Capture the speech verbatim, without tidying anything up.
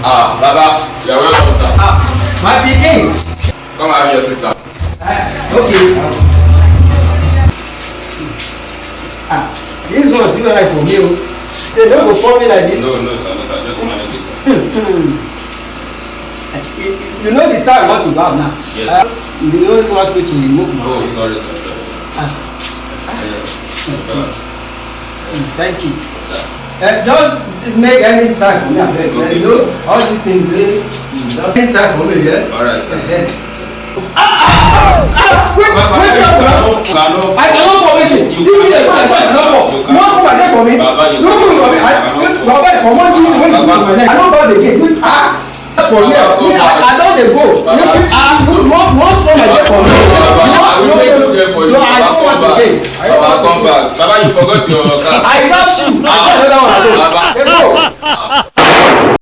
Ah, Baba, you are welcome, sir. Ah, my pikin. Come have your sister. Ah, okay. Ah, this one too high for me o. They no go fall me like this. No, no, sir, no, sir. Just manage it, sir. You, you know the style I want to have now. Yes, sir. You know you want me to remove my. Oh, sorry, sir, sorry, sir. Ah. Yeah. Thank you. Sir. Eh, just make any style for me, abeg. Okay, you know, sir. All these things, dey, just any style for me, yeah? All right, sir. Eh, eh. Sir. Ah, ah, ah, ah, wait, wait, sir. I cannot fall, wetin? This thing dey fall, I cannot fall. You no put my leg for me. Baba, you no put my leg. I, Baba, comot this thing wey you put for my leg. I no bow again. Ah. For me, I, I don dey go. Ah, you wan, you wan spoil my day for me. No, no, no, no, I don't want to dey. I don't want to dey. Baba, come back. Baba, you forgot your card. I dash you. Ah,